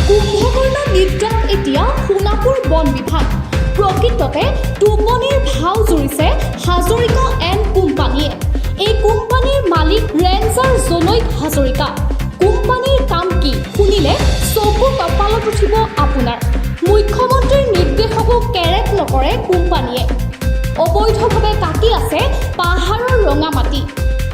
কুম্ভকৰ্ণ নিদ্ৰাত এতিয়া সোণাপুৰ বন বিভাগ। প্ৰকৃততে টোপনিৰ ভাও জুৰিছে হাজৰিকা এণ্ড কোম্পানীয়ে। এই কোম্পানীৰ মালিক ৰেঞ্জাৰ জনৈক হাজৰিকা। কোম্পানীৰ কাম কি শুনিলে চকু কপালত উঠিব আপোনাৰ। মুখ্যমন্ত্ৰীৰ নিৰ্দেশকো কেৰেপ নকৰে কোম্পানীয়ে। অবৈধভাৱে কাটি আছে পাহাৰৰ ৰঙা মাটি।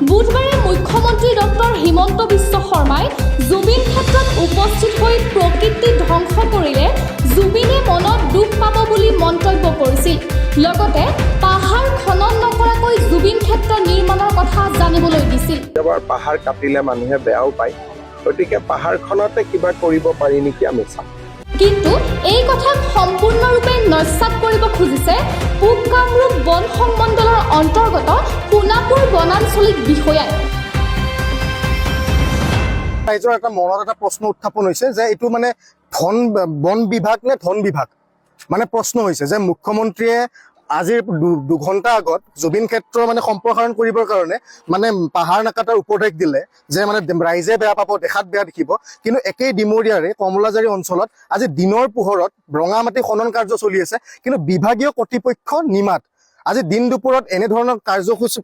বুধবাৰে মুখ্যমন্ত্ৰী ডক্টৰ হিমন্ত বিশ্ব শৰ্মাই জুবিন ক্ষেত্ৰত উপস্থিত হৈ প্ৰকৃতি ধ্বংস কৰিলে জুবিনে মনত দুখ পাব বুলি মন্তব্য কৰিছিল। লগতে পাহাৰ খনন নকৰাকৈ জুবিন ক্ষেত্ৰ নিৰ্মাণৰ কথা জানিবলৈ দিছিল। কেতিয়াবা পাহাৰ কাটিলে মানুহে বেয়াও পায়। গতিকে পাহাৰখনতে কিবা কৰিব পাৰি নেকি আমি চাম। কিন্তু এই কথাক সম্পূৰ্ণৰূপে নস্যাৎ কৰিব খুজিছে পূব কামৰূপ বন সংমণ্ডলৰ অন্তৰ্গত সোণাপুৰ বনাঞ্চলিক বিষয়াই। ৰাইজৰ এটা মনত এটা প্ৰশ্ন উত্থাপন হৈছে যে এইটো মানে বন বিভাগ নে ধন বিভাগ? মানে প্ৰশ্ন হৈছে যে মুখ্যমন্ত্ৰীয়ে আজিৰ 2 ঘণ্টা আগত জুবিন ক্ষেত্ৰ মানে সম্প্ৰসাৰণ কৰিবৰ কাৰণে মানে পাহাৰ নাকাটাৰ উপদেশ দিলে যে মানে ৰাইজে বেয়া পাব, দেখাত বেয়া দেখিব। কিন্তু একেই ডিমৰীয়াৰে কমলাজাৰী অঞ্চলত আজি দিনৰ পোহৰত ৰঙা মাটি খনন কাৰ্য চলি আছে, কিন্তু বিভাগীয় কৰ্তৃপক্ষ নিমাত। আজি দিন দুপৰত এনেধৰণৰ কাৰ্যসূচী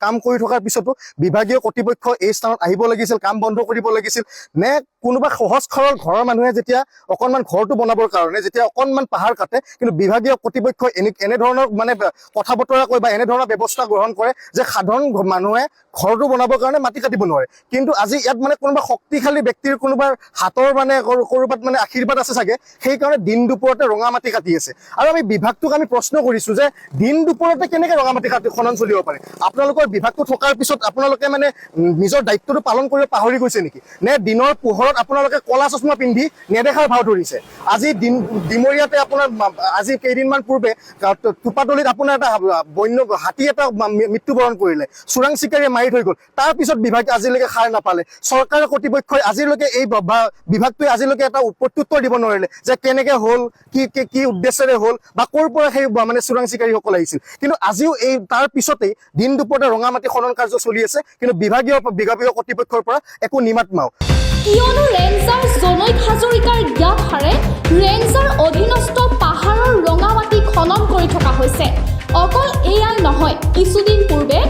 কাম কৰি থকাৰ পিছতো বিভাগীয় কৰ্তৃপক্ষ এই স্থানত আহিব লাগিছিল, কাম বন্ধ কৰিব লাগিছিল। নে কোনোবা সহজ সৰল ঘৰৰ মানুহে যেতিয়া অকণমান ঘৰটো বনাবৰ কাৰণে যেতিয়া অকণমান পাহাৰ কাটে, কিন্তু বিভাগীয় কৰ্তৃপক্ষই এনেধৰণৰ মানে কথা বতৰা কৈ বা এনেধৰণৰ ব্যৱস্থা গ্ৰহণ কৰে যে সাধাৰণ মানুহে ঘৰটো বনাবৰ কাৰণে মাটি কাটিব নোৱাৰে। কিন্তু আজি ইয়াত মানে কোনোবা শক্তিশালী ব্যক্তিৰ কোনোবা হাতৰ মানে ক'ৰবাত মানে আশীৰ্বাদ আছে চাগে, সেইকাৰণে দিন দুপৰতে ৰঙা মাটি কাটি আছে। আৰু আমি বিভাগটোক আমি প্ৰশ্ন কৰিছো যে দিন দুপৰতে কেনেকে ৰঙা মাটি কাটি খনন চলিব পাৰে? আপোনালোকৰ বিভাগটো থকাৰ পিছত আপোনালোকে মানে নিজৰ দায়িত্বটো পালন কৰিব পাহৰি গৈছে নেকি? নে দিনৰ পোহৰত আপোনালোকে কলা চশমা পিন্ধি নেদেখাৰ ভাও ধৰিছে? আজি দিন ডিমৰীয়াতে আপোনাৰ আজি কেইদিনমান পূৰ্বে টোপাতলিত আপোনাৰ এটা বন্য হাতী এটা মৃত্যুবৰণ কৰিলে, চোৰাং চিকাৰীয়ে মাৰি থৈ গ'ল। তাৰ পিছত বিভাগে আজিলৈকে সাৰ নাপালে। চৰকাৰৰ কৰ্তৃপক্ষই আজিলৈকে এই বিভাগটোৱে আজিলৈকে এটা প্ৰত্যুত্তৰ দিব নোৱাৰিলে যে কেনেকে হ'ল, কি কি কি উদ্দেশ্যেৰে হ'ল বা ক'ৰ পৰা সেই মানে চোৰাং চিকাৰীসকল আহিছিল। কিন্তু আজিও এই তাৰ পিছতেই দিন দুপৰতে ৰঙা মাটি খনন কাৰ্য চলি আছে, কিন্তু বিভাগীয় বিভাগীয় কৰ্তৃপক্ষৰ পৰা একো নিমাত মাও। কিয়নো ৰেঞ্জাৰ জনৈক হাজৰিকাৰ জ্ঞাতসাৰে ৰেঞ্জাৰ অধীনস্থ পাহাৰৰ ৰঙা মাটি খনন কৰি থকা হৈছে। অকল এয়াই নহয়, কিছুদিন পূৰ্বে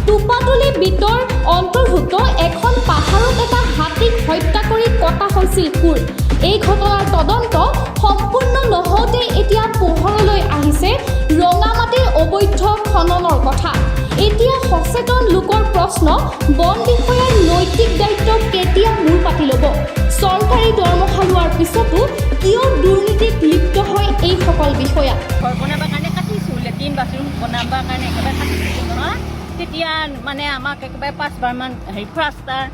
টোপাতলি বিটৰ অন্তৰ্ভুক্ত এখন পাহাৰত এটা হাতীক হত্যা কৰি কটা হৈছিল শুঁৰ। এই ঘটনাৰ তদন্ত সম্পূৰ্ণ নহওঁতেই এতিয়া পোহৰলৈ আহিছে ৰঙা মাটিৰ অবৈধ খননৰ কথা। এতিয়া সচেতন লোকৰ প্ৰশ্ন, বন বিষয়াৰ নৈতিক দায়িত্ব কেতিয়া মূৰ পাতি ল'ব? চৰকাৰী দৰমহা লোৱাৰ পিছতো কিয় দুৰ্নীতিত লিপ্ত হয় এইসকল বিষয়া? ঘৰ বনাবৰ কাৰণে কাটিছোঁ, লেট্ৰিন বাথৰুম বনাবৰ কাৰণে একেবাৰে কাটিছিলোঁ নহয়। তেতিয়া মানে আমাক একেবাৰে পাঁচবাৰমান হেৰি ফৰেষ্টাৰ,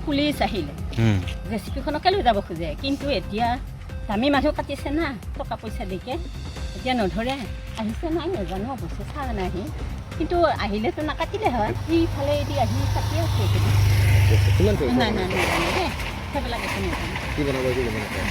পুলিচ আহিলে, জেচিপিখনকে লৈ যাব খোজে। কিন্তু এতিয়া দামী মানুহ কাটিছে না, টকা পইচা দিকে এতিয়া নধৰে। আহিছে নাই নাজানো, অৱশ্যে চোৱা নাই আহি। কিন্তু আহিলেতো নাকাটিলে হয়। সেইফালেদি আহি কাটি আছে এইকেইদিন। কিমান? নাই নাই, নাজানো দেই, সেইবিলাক একো নাজানো। কি বনাব একো গম নাপায়।